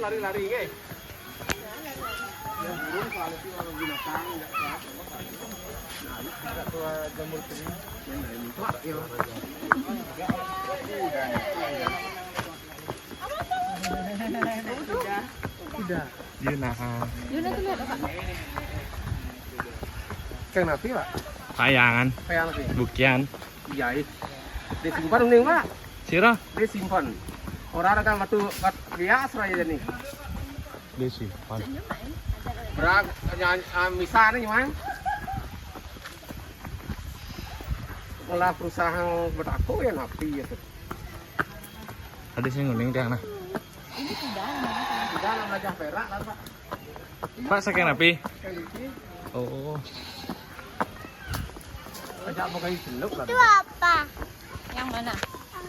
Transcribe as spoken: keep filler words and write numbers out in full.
Lari-lari, nggih. Yang burung kalau sih orang binatang, nggak kuat. Nah, ini ada tua jamur kering. Yang lain itu, ya. Udah, ya. Udah. Iya, nah. Yuna tuh lihat apa? Kang Napi, Pak? Kayangan. Kayangan sih. Bukian. Iya, ih. Disimpan nih, Pak. Sira? Disimpan. Orang kan metu kat bias aja nih. Disimpan. Berak nyanyi, ah, misa nih, Mang. Olah perusahaan berlaku ya napi ya tuh. Ada sih nguning tiang nah. Ini tidak, namanya tidak. Tidak, namanya perak kan, Pak. Pak, saking napi? Kayak gitu. Oh. Ajak mau kayak seluk lah. Itu apa? Yang mana?